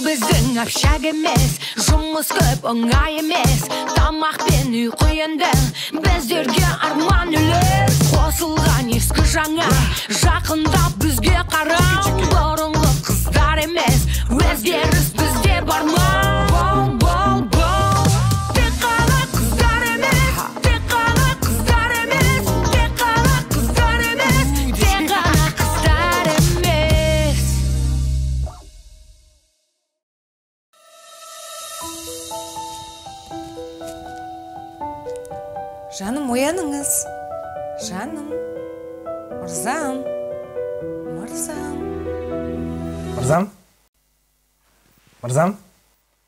Бұл біздің общак емес, жұмыс көп оңай емес. Тамақ пен ұйқы енді біздерге арман үлес. Қосылған ескі жаңа, жақындап бізге қарау. Бұрынғы қыздар емес, өзгеріс бізде бар ма? Бол, бол, бол. Тек қана қыздар емес, тек қана қыздар емес, тек қана қыздар емес, тек қана қыздар емес. Жаным, ояныңыз. Жаным, мырзам, мырзам. Мырзам? Мырзам?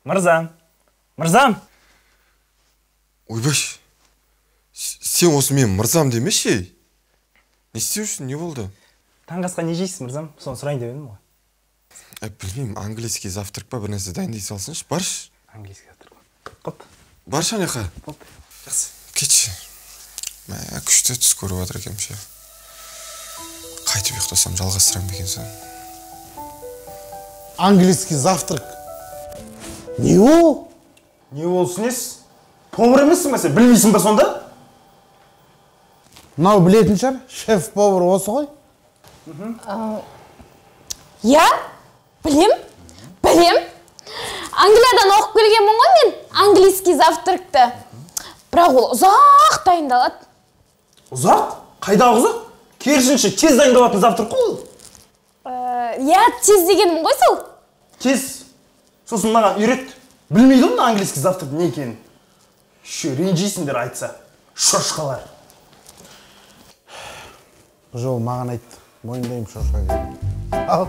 Мырзам? Мырзам! Ойбай, сен осы мен мырзам демеші? Не істеп жүрсің, не болды? Таңғы асқа не жейсіз, мырзам? Соны сұрайын деп едім ғой. Білмеймін, английский завтрак па бір нәрсе дайындай салсыншы, баршы. Английский завтрак. Қоп. Баршы анаяққа. Қоп. Жақсы. Кетші. Мә, күшті түс көріп жатыр екенмін ше. Қайтып ұйықтасам жалғастырам ба екен соны. Английский завтрак. Не ол? Не болсын ес? Повар емессің ба сен? Білмейсің ба сонда? Мынау білетін шығар, шеф повар осы ғой. Иә, білем, білем. Англиядан оқып келгенмін ғой мен английский завтракты. Бірақ ол ұзақ дайындалады. Ұзақ? Қайдағы ұзақ? Керісінше тез дайындалатын завтрак қой ол. Иә, тез дегенім ғой сол. Тез. Сосын маған үйрет. Білмейді ғой английский завтрак не екенін. Ше, ренжисіңдер айтса. Шошқалар. Бұл жолы маған айтты. Мойындаймын шошқа келді. Ал,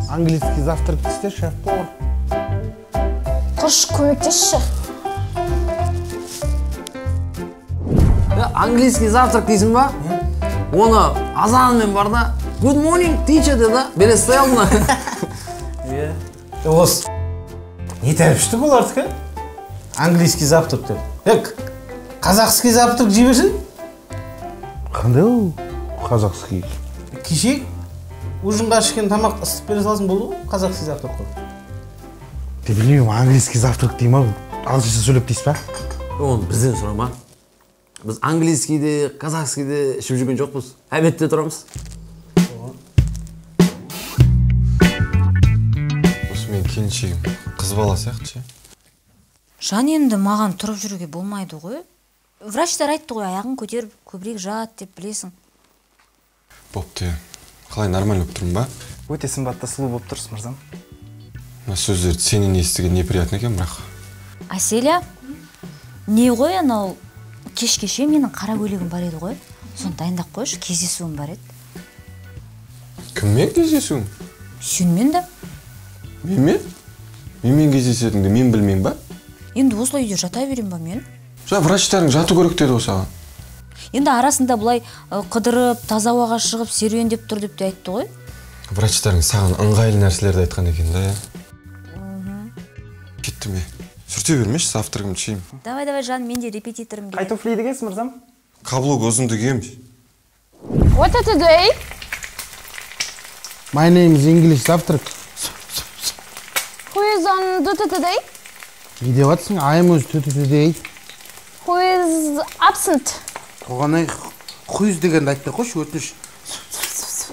английский завтрак істе, шеф повар. Қош, көмектесші. Английский завтрак дейсің ба? Оны азанмен бар да, good morning, teacher деді, бере стай алдына. Иә. Осы не тәпішті бұлардікі? Английский завтрак деп. Ек, қазақский завтрак жей берсін. Қандай ол қазақский? Кеше ужинға ішкен тамақ ысытып бере саласың болды ғой, қазақский завтрак қой. Те білмеймін, английский завтрак дей ма? Ағылшынша сөйлеп дейсіз ба? Оны бізден сұрама. Біз английскийде, қазақскийде ішіп жүрген жоқпыз. Обедте тұрамыз. Осы мен келіншегім қыз бала сияқты ше. Жан, енді маған тұрып жүруге болмайды ғой. Врачтар айтты ғой, аяғын көтеріп көбірек жат деп, білесің. Бопты. Қалай, нормально болып тұрмын ба? Өте сымбатты сұлу болып тұрсыз, мырзам. Мына сөздерді сенен естіген неприятно екен бірақ. Әселя, не ғой анау? Кеш-кеше менің қара көйлегім бар еді ғой. Соны дайындап қойшы, кездесуім бар еді. Кіммен кездесуің? Сенімен де. Менімен? Менімен кездесетініңді мен білмеймін ба? Енді осылай үйде жата берем ба мен? Жа, врачтарың жату керек деді ғой саған. Енді арасында былай қыдырып, таза ауаға шығып, серуендеп тұр деп те айтты ғой. Врачтарың саған ыңғайлы нәрселерді айтқан екен да, иә? Кетті ме? Сүрте бермеші, завтрагымды ішейін. Давай, давай, жан, мен де репетиторым келеді. Қай туфлиді киесіз, мырзам? Каблук ұзынды киемін. What are today? My name is English завтрак. Who is on duty today? Не деп жатсың? I am on duty today. Who is absent? Тоғанай, who is дегенді айтпай қойшы, өтініш.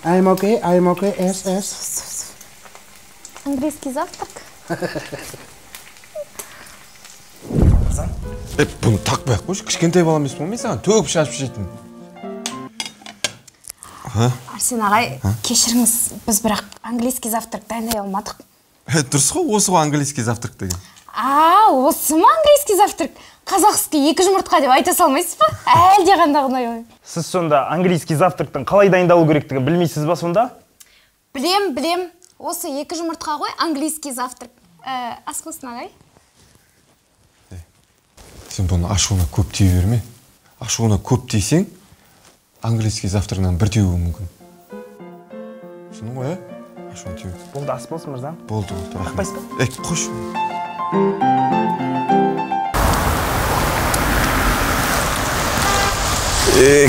I am okay, I am okay, yes, yes. Английский завтрак? Бұны тақпай ақ қойшы, кішкентай бала емеспін ғой мен саған, төгіп шашып жейтін. Арсен ағай, кешіріңіз, біз бірақ английский завтрак дайындай алмадық. Дұрыс қой, осы ғой английский завтрак деген. А, осы ма английский завтрак? Қазақский екі жұмыртқа деп айта салмайсыз ба? Әлде қандай ой. Сіз сонда английский завтрактың қалай дайындалу керектігін білмейсіз ба сонда? Білем, білем. Осы екі жұмыртқа ғой английский завтрак. Ас болсын ағай. Сен бұны ашуына көп тие берме. Ашуына көп тисең, английский завтрагынан бір теуі мүмкін. Түсіндің ғой, ә? Ашуына тию. Болды, ас болсын, мырзам. Болды, болды, рахмет. Тақпайсыз ба? Ей, қойшы.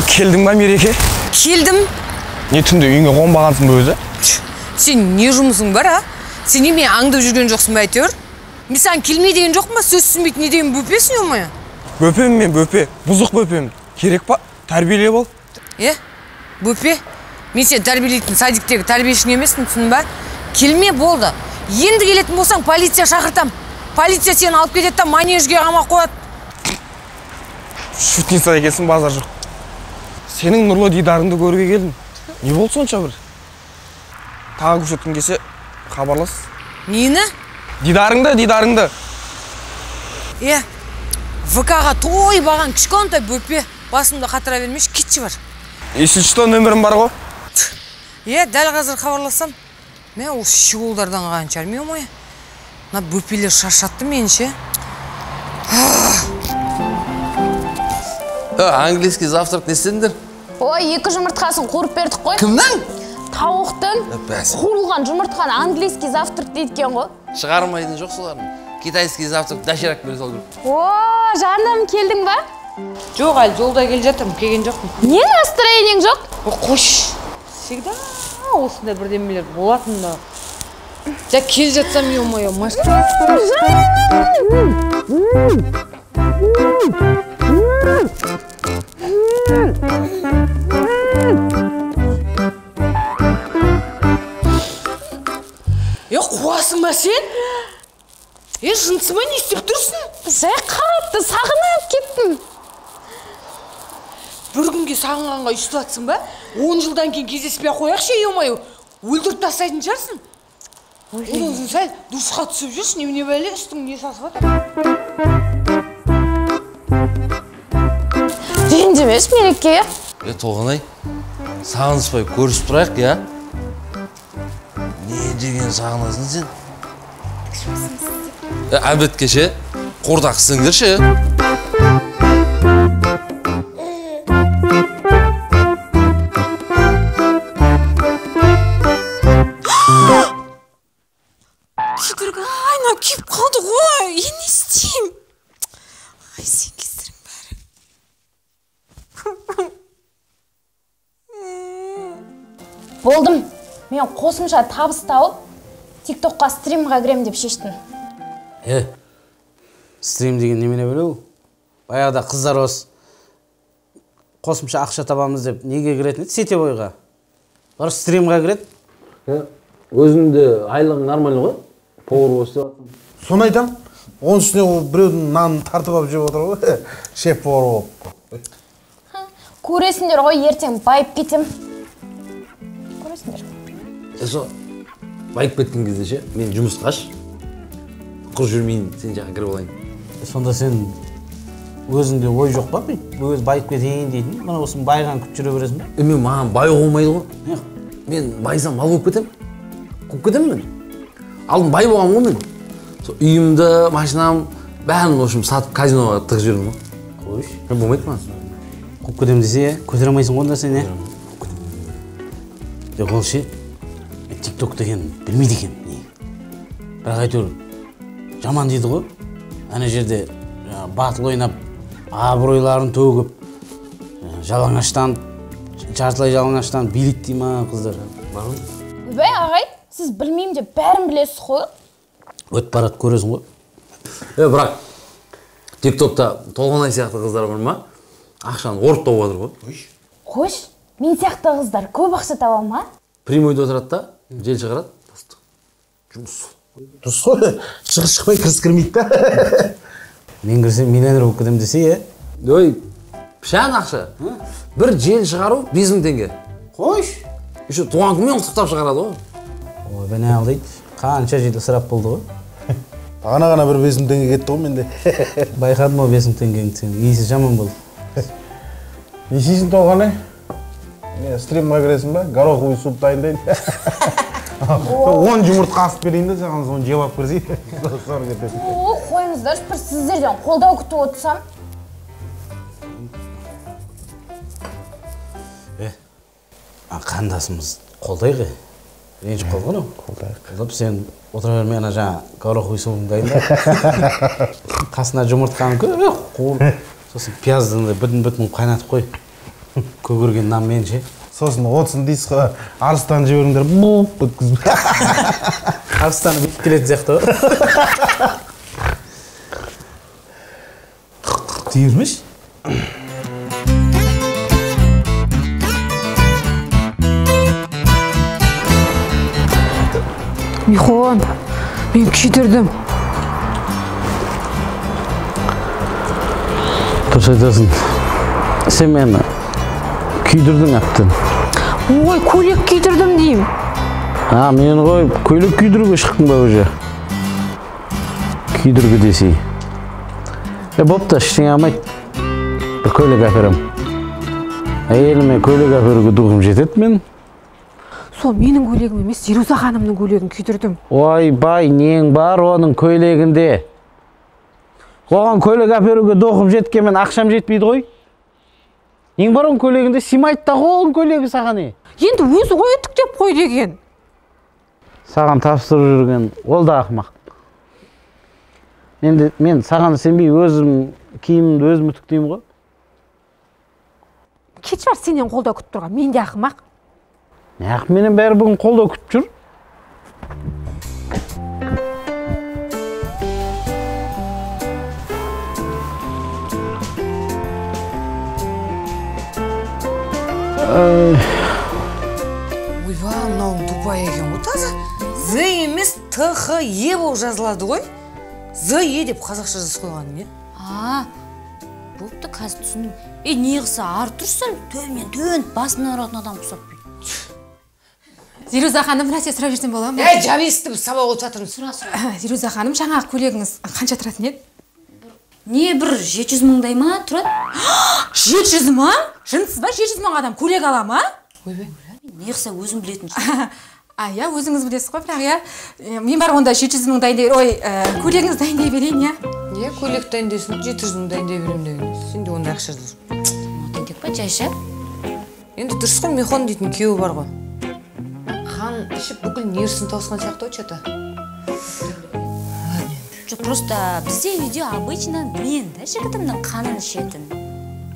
Келдің ба, Мереке? Келдім. Не түнде үйіңе қонбағансың ба өзі? Сен не жұмысың бар, а? Сен неме аңдып жүрген жоқсың ба әйтеуір? Мен саған келмей деген жоқпын ба? Сөз түсінбейтін не деген бөпесің, ё-моё? Бөпем мен бөпе, бұзық бөпем. Керек па? Тәрбиелеп ал. Е, бөпе, мен сені тәрбиелейтін садиктегі тәрбиешің емеспін, түсіндің ба? Келме болды. Енді келетін болсаң, полиция шақыртам. Полиция сені алып кетеді да манежге қамап қояды. Шутница екенсің, базар жоқ. Сенің нұрлы дидарыңды көруге келдім. Не болды сонша бір? Тағы көрсеткің келсе, хабарлас. Нені? Дидарыңды, дидарыңды. Е, ВК-ға той баған кішкентай бөпе. Басымды қатыра бермеші, кетші бар. Если что, нөмірім бар ғой. Е, дәл қазір хабарлассам. Мә, ол щеголдардан қалған шығар, ме ой. Мына бөпелер шаршатты мені ше. Английский завтрак не істедіңдер? Ой, 2 жұмыртқасын қуырып бердік қой. Кімнің? Тауықтың. Қуырылған жұмыртқаны английский завтрак дейді екен ғой. Шығармайтын жоқ солардың. Китайский завтрак доширак бере салу керек. О, жаным, келдің ба? Жоқ, әлі жолда келе жатырмын, келген жоқпын. Не настроениең жоқ? Қош. Всегда осындай бірдемелер болатын да. Жа келе жатсам, ё-моё, машина. Е, қуасың ба сен? Е, жынсы ма, не істеп тұрсың? Жай қатты сағынып кеттім. Бір күнге сағынғанға өйстіп жатсың ба? 10 жылдан кейін кездеспей қояқшы, ё-моё, өлтіріп тастайтын шығарсың. Одан соң сәл душқа түсіп жүрші, немене бәле, үстің не сасып жатыр? Ренжімеш, Мереке. Е, Толғанай, сағыныспай көрісіп тұрайық, иә? Не деген сағынасың сен? Әбет кеше қуырдақ істеңдерші. Күйдіргі, ай, күйіп қалды ғой. Енді не істеймін? Ай, сен кесірің бәрі. Болдым. Мен қосымша табыс тауып, тиктокқа стримға кірем деп шештім. Е, стрим деген немене білу? Баяғыда қыздар осы қосымша ақша табамыз деп неге кіретін еді? Сетевойға. Олар стримға кіреді. Өзің де айлығың нормальный ғой? Повар болып істеп жатсың. Соны айтам. Оның үстіне ол біреудің нанын тартып алып жеп отыр ғой. Шеф повар болып. Көресіңдер ғой, ертең байып кетем. Көресіңдер. Со байып кеткен кезде ше, мен жұмысқа аш. Құр жүрмейін, сен жаққа кіріп алайын. Сонда сен өзіңде ой жоқ па? Өз байып кетейін дейтін. Мына осыны байған күтіп жүре бересің бе? Мен маған бай болмайды ғой. Мен байсам мал болып кетем. Қуып кетемін мен. Алдын бай болғанмын ғой мен. Сол үйімді, машинам, бәрін в общем сатып казиноға тығып жібердім ғой. Қойшы. Болмайды маған. Қуып кетемін десе, көтере алмайсың ғой онда сен, е? Жоқ, ол ше, тикток деген білмейді екен. Бірақ әйтеуір жаман дейді ғой. Ана жерде батыл ойнап, абыройларын төгіп, жалаңаштан, жартылай жалаңаштан билейді дей ма қыздар? Ойбай, ағай, сіз білмеймін деп бәрін білесіз ғой. Өтіп барады, көресің ғой. Бірақ тиктокта Толғанай сияқты қыздар бар ма? Ақшаны орып тауып жатыр ғой. Қойш, мен сияқты қыздар көп ақша таба ма? Прямойда отырады да, жел шығарады. Жұмыс. Дұрыс қой, шығыс шықпай кіріс кірмейді да. Мен кірсем миллионер болып кетемін десе, е? Ой, пішан ақша. Бір жел шығару 5000 теңге. Қойш. Еще туған күнмен құттықтап шығарады ғой. Ой, бәне алдайды. Қанша жел ысырап болды ғой. Бағана ғана бір 5000 теңге кетті ғой менде. Байқадым ғой 5000 теңгеңді сенің. Иісі жаман болды. Не істейсің, Толғанай? Не, стримға кіресің ба? Гороховый суп дайындайын. 10 жұмыртқа асып берейін де, саған соны жеп алып кірсей. Сор кетесің. О, қойыңыздаршы, бір сіздерден қолдау күтіп отырсам. Е, қандасымыз қолдайық, ренжіп қалды ғой. Қолдайық. Қолдап сен отыра бермей ана жаңа гороховый суын дайында. Қасына жұмыртқаны көп қуыр. Сосын пиязды бүтін-бүтін қайнатып қой. Көгерген нанмен ше. Сосын отсын дейсіз ғой, арыстан жіберіңдер, бұп өткізіп. Арыстан бүйтіп келетін сияқты ғой. Тие бермеші. Михон, мен күйдірдім. Дұрыс айтасың. Сен мені күйдірдің әбден. Ой, көйлек күйдірдім деймін. А, мен ғой көйлек күйдіруге шықтың ба уже? Күйдіргі десей. Бопты, ештеңе алмайды. Бір көйлек әперем. Әйеліме көйлек әперуге духым жетеді мен. Сол менің көйлегім емес, Зируза ханымның көйлегін күйдірдім. Ойбай, нең бар оның көйлегінде? Оған көйлек әперуге духым жеткенмен ақшам жетпейді ғой. Нең бар оның көйлегінде? Сыймайды да ғой оның көйлегі саған не? Енді өзі ғой үтіктеп қой деген. Саған тапсырып жүрген ол да ақымақ. Енді мен саған сенбей өзім киімімді өзім үтіктеймін ғой. Кетші бар, сенен қолдау күтіп тұрған, мен де ақымақ. Неғып менен бәрі бүгін қолдау күтіп жүр? Ойбай, мынауың тупая екен ғой таза. З емес, Т, Х, Е болып жазылады ғой. З, Е деп қазақша жазып қойған не? А, бопты, қазір түсіндім. Не қылса ары тұрсың, төмен төніп басымнан ұратын адам ұқсап. Зируза ханым, бір нәрсе сұрап жіберсем бола ма? Әй, жап есікті, біз сабақ оқып жатырмыз. Сұра, сұра. Зируза ханым, жаңағы көйлегіңіз қанша тұратын еді? Не, бір 700 мыңдай ма тұрады? 700 мың? Жынсыз ба? 700 мыңға адам көйлек ала ма? Ойбай. Не қылса өзім білетін. А, иә, өзіңіз білесіз ғой, бірақ иә. Мен бар онда 700 мың дайындай, ой, көйлегіңіз дайындай берейін, иә? Иә, көйлек дайындайсың, 700 мың дайындай беремін деген. Сенде ондай ақша жоқ. Тентек па, жайша? Енді дұрыс қой, Михон дейтін күйеуі бар ғой. Қан ішіп бүкіл нервісін тауысқан сияқты ғой, че-то. Жоқ, просто бізде үйде обычно мен да жігітімнің қанын ішетін.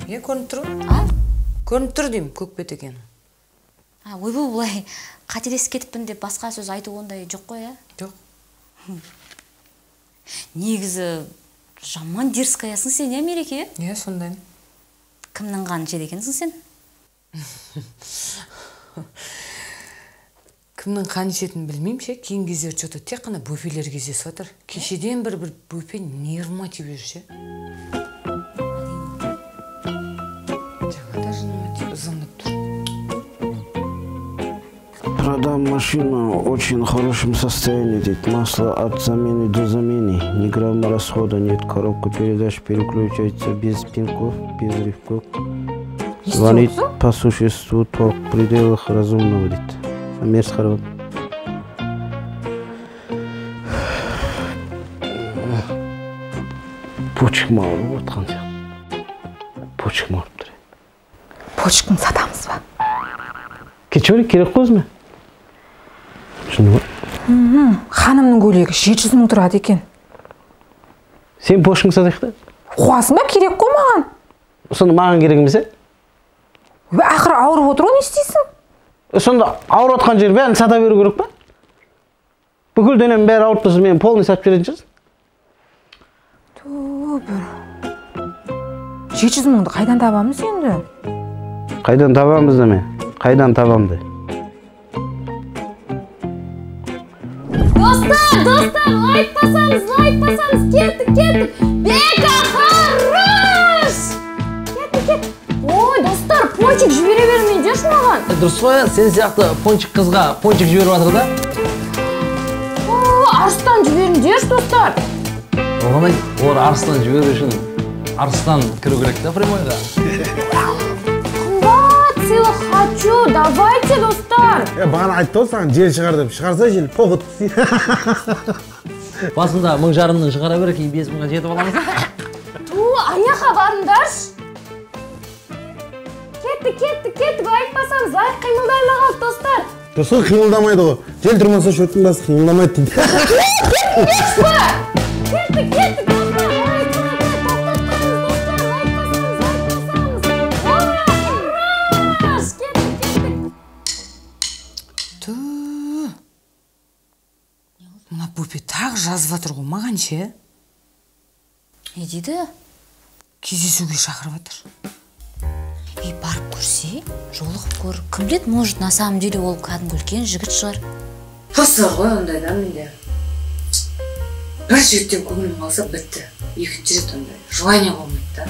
Е, көрініп тұр ғой? А? Көрініп тұр деймін, көкбет екені. А, ойбай, бұлай қателесіп кетіппін деп басқа сөз айту ондай жоқ қой, ә? Жоқ. Негізі жаман дерзкаясың сен, иә, Мереке? Иә, сондаймын. Кімнің қанын ішеді екенсің сен? Кімнің қан ішетінін білмеймін ше, кейінгі кездері че-то тек қана бөпелер кездесіп жатыр. Кешеден бір бөпе нервыма тиіп жүр ше. Жаңа да жыныма тиіп ызыңдап тұр. Продам машину в очень хорошем состоянии, дейді. Масло от замены до замены. Ни грамма расхода нет. Коробка передач переключается без пинков, без рывков. Звонит по существу толк в пределах разумного, дейді. Мерс қарап. Почкам ауырып отқан сияқты. Почкам ауырып тұр. Почканы сатамыз ба? Кетші бері, керек қой өзіме. Шыны ғой. Ханымның көйлегі 700 мың тұрады екен. Сен почкаңды сатайық та? Қуасың ба, керек қой маған. Сонда маған керек емес, ә? Ақыры ауырып отыр ғой, не істейсің? Сонда ауырып отқан жер бәрін сата беру керек па? Бүкіл денем бәрі ауырып тұрса, мен полный сатып жіберетін шығарсың. Ту, бір 700 мыңды қайдан табамыз енді? Қайдан табамыз деме? Қайдан табам де? Достар, достар, лайк басамыз, лайк басамыз, кеттік, кеттік. Бека хорош! Кеттік, кеттік. Ой, достар, пончик жібере бермейдерші маған. Дұрыс қой, сен сияқты пончик қызға пончик жіберіп жатыр да? О, арыстан жіберіңдерші, достар. Оған айт, олар арыстан жіберу үшін арыстан кіру керек та прямойға. Қымбат сыйлық хочу, давайте, достар. Бағана айтты ғой саған жел шығар деп, шығарса жел поқ өткізсей. Басында 1500-ның шығара бер, кейін 5000-ға жетіп аламыз. Ту, аяққа барыңдаршы. Кеттік, кеттік, кеттік, лайк басамыз, лайк қимылдаймай қалды, достар. Дұрыс қой, қимылдамайды ғой. Жел тұрмаса шөптің басы қимылдамайды дейді. Кеттік, кеттік, достар, лайк, лайк, лайк, тоқтатпаймыз, достар, лайк басамыз, лайк басамыз. Ура, хорош! Кеттік, кеттік. жазып жатыр ғой маған ше. Не дейді? Кездесуге шақырып жатыр. Ей, барып көрсе, жолығып көр. Кім біледі, может, на самом деле ол кәдімгі үлкен жігіт шығар. Просто ғой ондайда менде. Бір жігіттен көңілім қалса бітті. Екінші рет ондай желание болмайды да.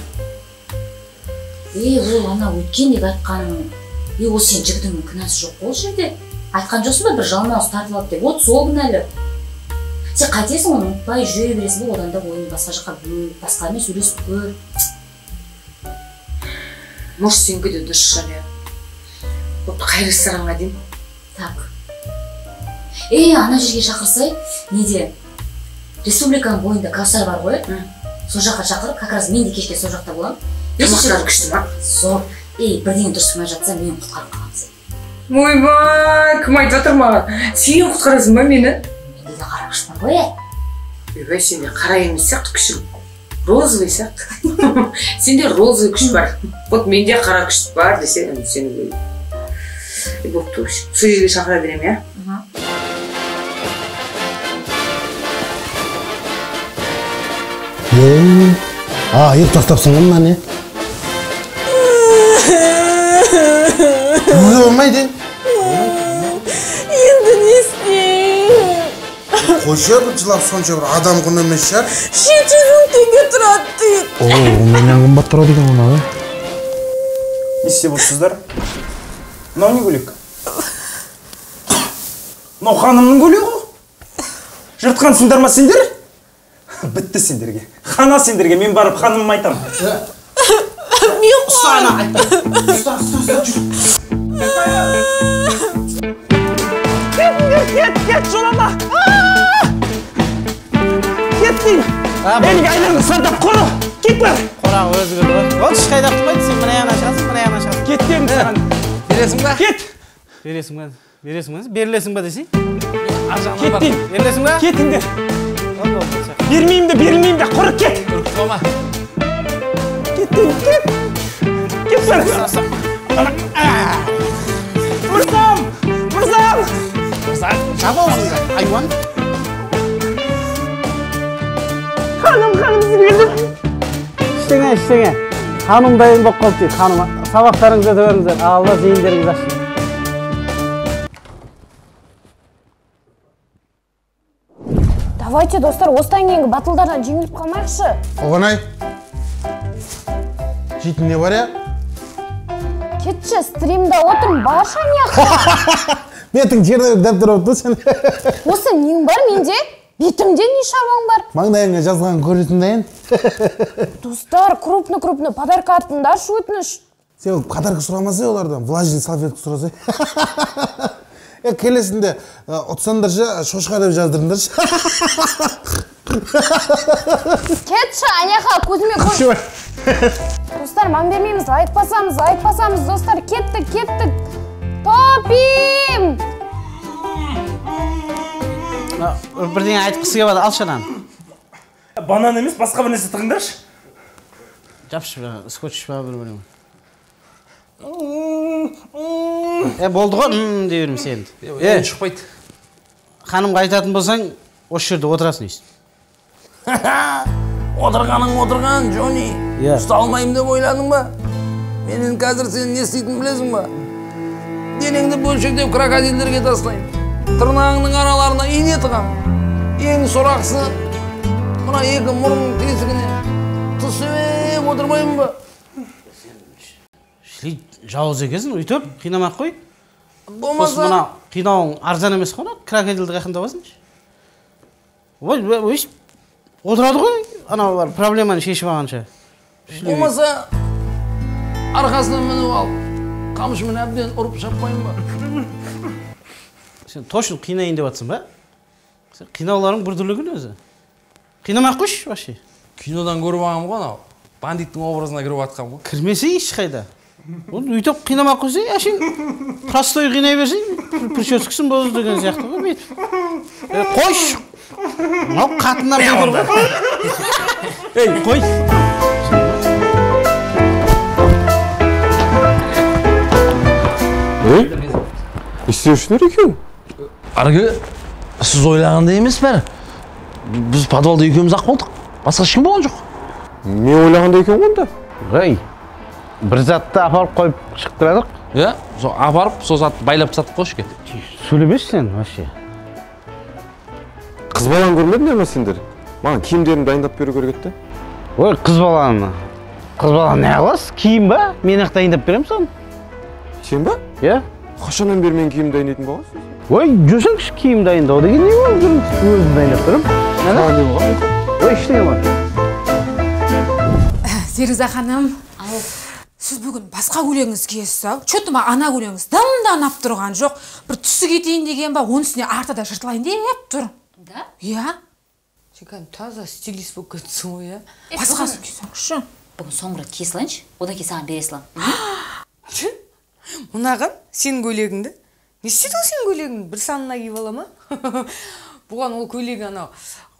Ей, ол ана өткендегі айтқаның, ей, ол сен жігітіңнің кінәсі жоқ ол жерде. Айтқан жоқсың ба, бір жалмауыз тартып алды деп. Вот сол кінәлі. Сен қайтесің оны ұмытпай жүре бересің ба, одан да ойыңды басқа жаққа бөл, басқамен сөйлесіп көр. Может, сенікі де дұрыс шығар, иә. Вот қай ресторанға дейін? Так. Ей, ана жерге шақырсай, неде? Республиканың бойында Кәусар бар ғой. Сол жаққа шақыр, как раз мен де кешке сол жақта боламын. Тамақтары күшті ма? Зор. Ей, бірдеңе дұрыс болмай жатса, мен құтқарып қаламын сені. Ойбай, кім айтып жатыр маған? Сен құтқарасың ба мені? Менде де қара күш бар ғой, ә? Ойбай, сенде қара емес сияқты күшің. Розовый сияқты. Сенде розовый күш бар. Вот менде қара күш бар десе, сені бопты. Сол жерге шақыра беремін, иә? Айырып тастапсың ғой мынаны. Болмайды. Енді не істеймін? Қойшы, жылап сонша бір адам құны емес шығар. 700 мың теңге тұрады дейді. О, менен қымбат тұрады екен мынау. Не істеп отырсыздар? Мынау не көйлек? Мынау ханымның көйлегі ғой. Жыртқансыңдар ма сендер? Бітті сендерге. Хана сендерге, мен барып ханымыма айтамын. Мен Ұста, ана, айтпа. Ұста, ұста, ұста, жүр. Кетіңдер, кет, кет, жолама. Кет деймін. Менің айларымды сандап құры. Кет бар. Қорағы өзі көрді ғой. Ол ешқайда құтылмайды, сен мына жағынан шығасың, мына жағынан шығасың. Кет дедім саған. Бересің ба? Кет. Бересің ба? Бересің ба? Берілесің ба десең? Кет деймін. Берілесің ба? Кетіңдер. Бермеймін де, берілмеймін де, құры кет. Үркітіп алма. Кет деймін, кет. Кет бар. Мырзам! Мырзам! Мырза, жап аузыңды, айуан. Ханым, ханым, сізге келдім. Ештеңе, ештеңе. Ханым дайын болып қалды дейді, ханым. Сабақтарыңызды өте беріңіздер, Алла зейіндеріңізді ашсын. Давайте, достар, осыдан кейінгі батылдардан жеңіліп қалмайықшы. Оғанай, жейтін не бар, я? Кетші, стримда отырмын, баршы аяққа. Бетің жерде дәптер болып тұр сен. Осы нең бар менде? Бетімде не шаруаң бар? Маңдайыңа жазған көресің да енді. Достар, крупно-крупно подарка атыңдаршы, өтініш. Сен подарка сұрамасай олардан, влажный салфетка сұрасай. Келесінде ұтсаңдаршы, шошқа деп жаздырыңдаршы. Кетші, аяққа, көзіме көз. Достар, мән бермейміз, лайк басамыз, лайк басамыз, достар, кеттік, кеттік. Топим! Бірдеңе айтқысы келіп жатыр, алшы ананы. Банан емес, басқа бір нәрсе тығыңдаршы. Жапшы, скотч па бір-біріңе. Болды ғой, дей бермесе енді. Шықпайды. Ханымға айтатын болсаң, осы жерде отырасың дейсің. Отырғаның отырған, Джонни. Ұста алмаймын деп ойладың ба? Мен енді қазір сен не істейтінін білесің ба? Денеңді бөлшектеп крокодилдерге тастаймын. Тырнағыңның араларына ине тығамын. Ең сорақысы, мына екі мұрынның тесігіне тұз сеуіп отырмаймын ба? Шли жауыз екенсің, өйтіп қинамай ақ қой. Болмаса мына қинауың арзан емес қой, крокодилді қаяқтан табасың? Ой, өйстіп отырады ғой, анау бар проблеманы шешіп алғанша. Болмаса арқасына мініп алып, қамшымен әбден ұрып шаппаймын ба? Сен точно қинайын деп жатсың ба? Сен қинауларың біртүрлі екен өзі. Қинамай ақ қойшы вообще. Кинодан көріп алғанмын ғой анау. Бандиттің образына кіріп жатқанмын ғой. Кірмесе ешқайда. Оны өйтіп қинамай ақ қойсаң, әшейін простой қинай берсең, прическасын бұзды деген сияқты ғой бүйтіп. Қойшы. Мынау қатыннан бетер ғой. Ей, қой. Ей, не істеп жүрсіңдер екеуің? Арғы, сіз ойлағандай емес бәрі. Біз подвалда екеуміз ақ болдық. Басқа ешкім болған жоқ. Мен ойлағандай екен ғой онда. Ей, бір затты апарып қойып шығып тұрадық. Иә, сол апарып, сол затты байлап тастадық қой ішке. Сөйлемеші сен вообще. Қыз баланы көрмедіңдер ме сендер? Маған киімдерін дайындап беру керек еді. Ой, қыз баланы. Қыз баланы не қыласыз? Киім ба? Мен ақ дайындап беремін соны. Сен ба? Иә. Қашаннан бері мен киім дайындайтын болғансың? Ой, жүрсеңші, киім дайындау деген не ол? Өзім дайындап беремін. Не болған? Ой, ештеңе болмады. Зеруза ханым, сіз бүгін басқа көйлегіңіз киесіз ау? Че-то ма ана көйлегіңіз дым да ұнап тұрған жоқ. Бір түсі кетейін деген ба, оның үстіне арты да жыртылайын деп тұр. Да? Иә. Сен кәдімгі таза стилист болып кеттің ғой, иә? Басқасын кисеңізші. Бүгін соңғы рет кие салайыншы, одан кейін саған бере саламын. Мынаған сенің көйлегіңді. Не істейді ол сенің көйлегіңді? Бір санына киіп ала ма? Бұған ол көйлегі анау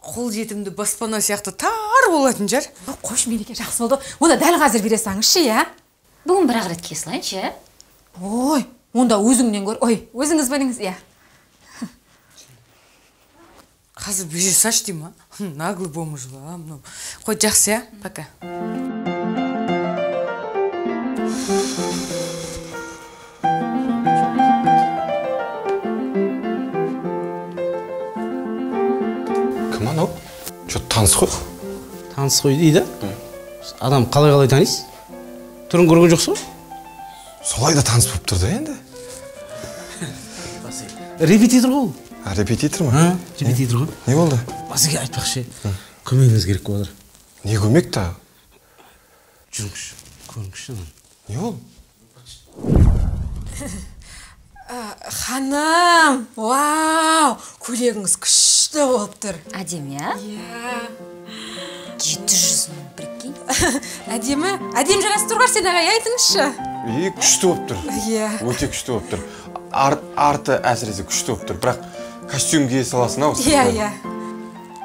қол жетімді баспана сияқты тар болатын шығар. Қойшы, Мереке, жақсы болды. Онда дәл қазір бере салыңызшы, иә? Бүгін бір-ақ рет кие салайыншы, иә? Ой, онда өзіңнен көр. Ой, өзіңіз біліңіз, иә. Қазір бере салшы деймін, а? Наглый бомж ба, мынау. Қой, жақсы, иә? Пока. Кім анау? Че-то таныс қой. Таныс қой дейді? Адам қалай-қалай танисыз? Түрін көрген жоқсыз ғой? Солай да таныс болып тұр да енді. Репетитор ғой ол. А, репетитор ма? Репетитор ғой. Не болды? Басеке, айтпақшы, көмегіңіз керек болып жатыр. Не көмек та? Жүріңізші, көріңізші. Не ол? Ханым, вау, көйлегіңіз күшті болып тұр. Әдемі, иә? Иә. 700 мың, прикинь. Әдемі, әдемі жарасып тұр ғой сен ағай, айтыңызшы. Е, күшті болып тұр. Иә. Өте күшті болып тұр. Арты әсіресе күшті болып тұр, бірақ костюм кие саласың ау. Иә, иә.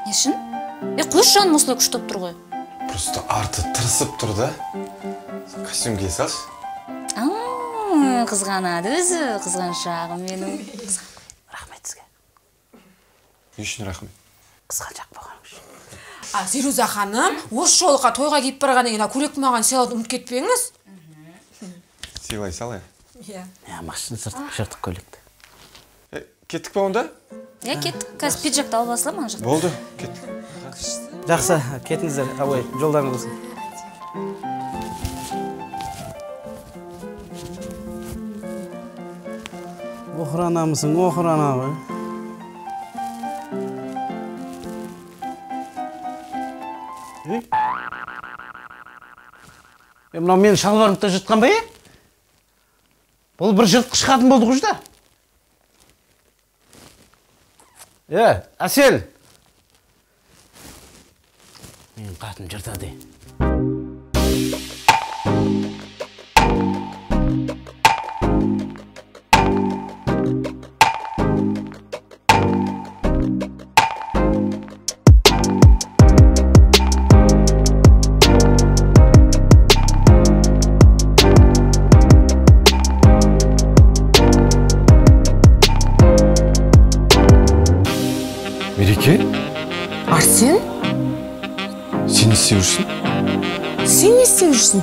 Не үшін? Е, қойшы жаным, осылай күшті болып тұр ғой. Просто арты тырысып тұр да. Костюм кие салшы. Қызғанады өзі, қызғаншағым менің. Рахмет сізге. Не үшін рахмет? Қызғаншақ болғаным үшін. А, Зируза ханым, осы жолға тойға киіп барғаннан кейін көйлекті маған сыйлауды ұмытып кетпеңіз. Сыйлай сал, иә? Иә. Иә, машина жыртық көйлекті. Кеттік па онда? Иә, кеттік. Қазір пиджакты алып алсам ана жақта. Болды, кеттік. Жақсы, кетіңіздер, абай, жолдарыңыз болсын. Охранамысың, охрана ғой. Мынау менің шалбарымды да жыртқан ба, е? Бұл бір жыртқыш қатын болды ғой да. Е, Әсел. Менің қатыным жыртады. Мереке? Арсен? Сен не істеп жүрсің? Сен не істеп жүрсің?